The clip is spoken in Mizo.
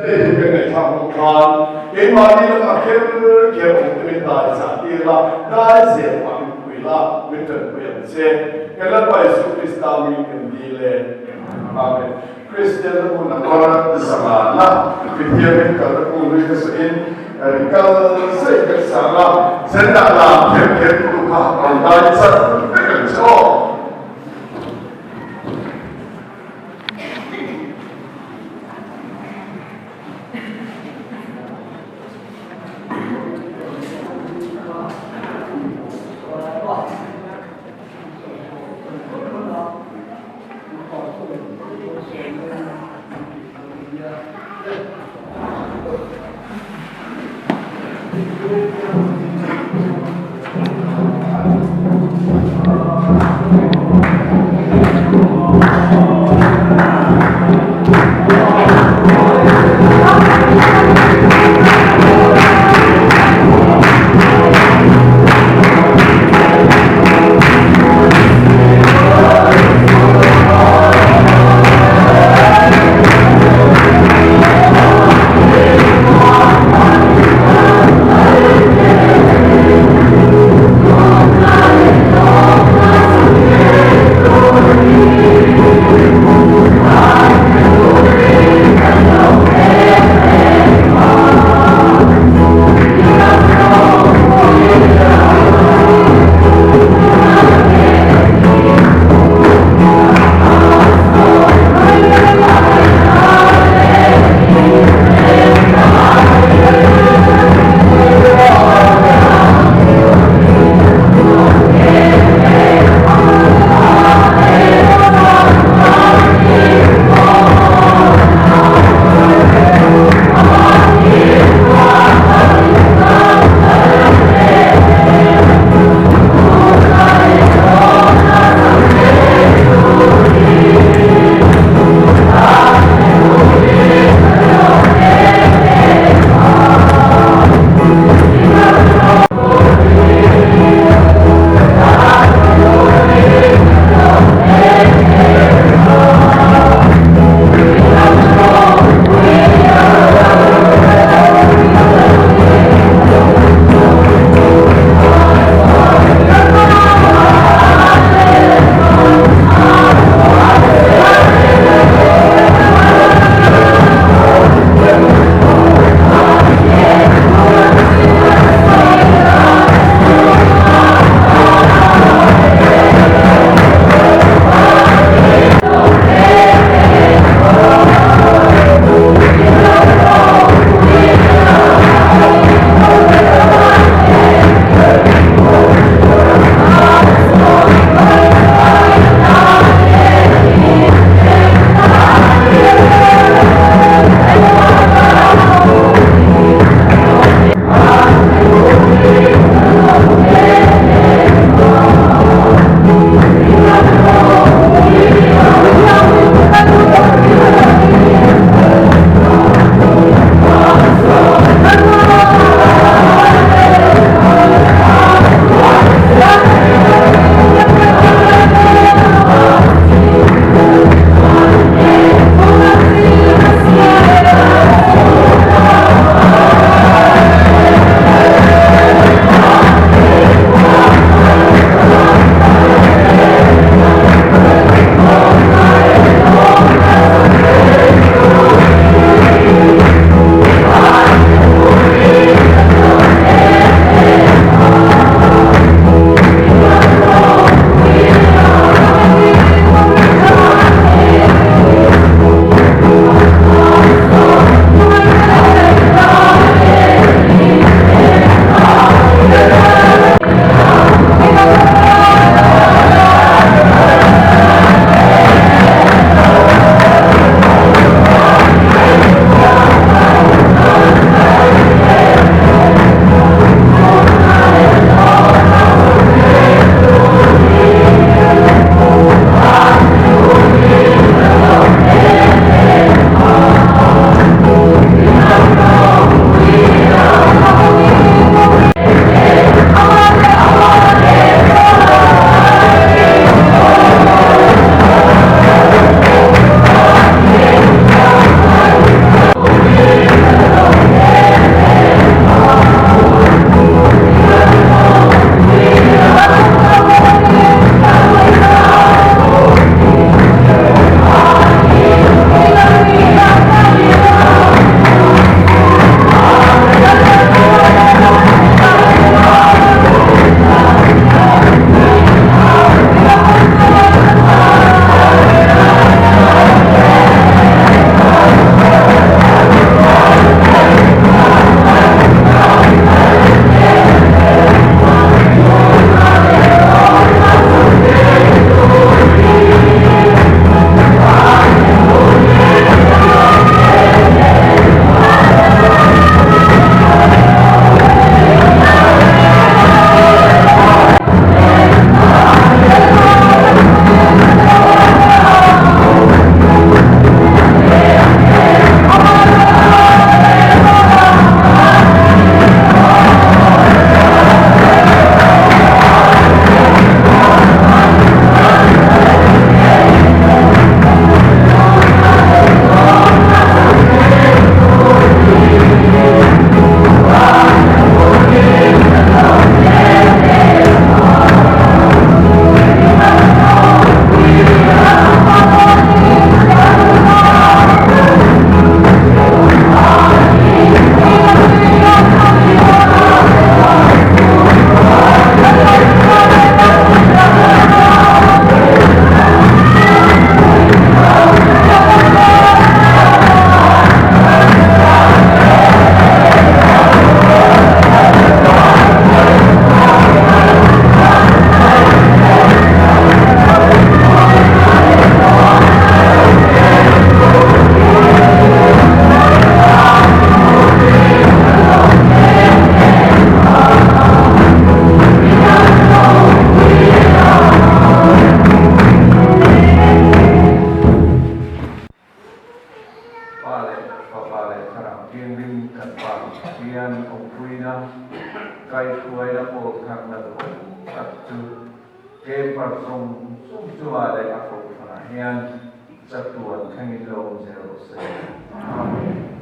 Hei hi kan ngaihthlak hnu khan keimahni lakah kher kher awm te min dai chah tir la, dai zel pah min pui la, min tanpui ang che. Kan Lalpa Isu Krista min kan dil e. Amen. Kristian na hun a kawr zangana mithiamin kalna kung hlui ka sawiin kal zai kan sang a, zendah lam kher kher tu kha rawn dai chat vek ang che aw. Fapa leh Thlarau Thianghlim kan Pa Pathian awmpuina kaihhruaina pawl tharna duhawm tak chu Camper zawng zawng chungah leh a kohhranah hian chatuan thlengin lo awm zel rawh se. Amen.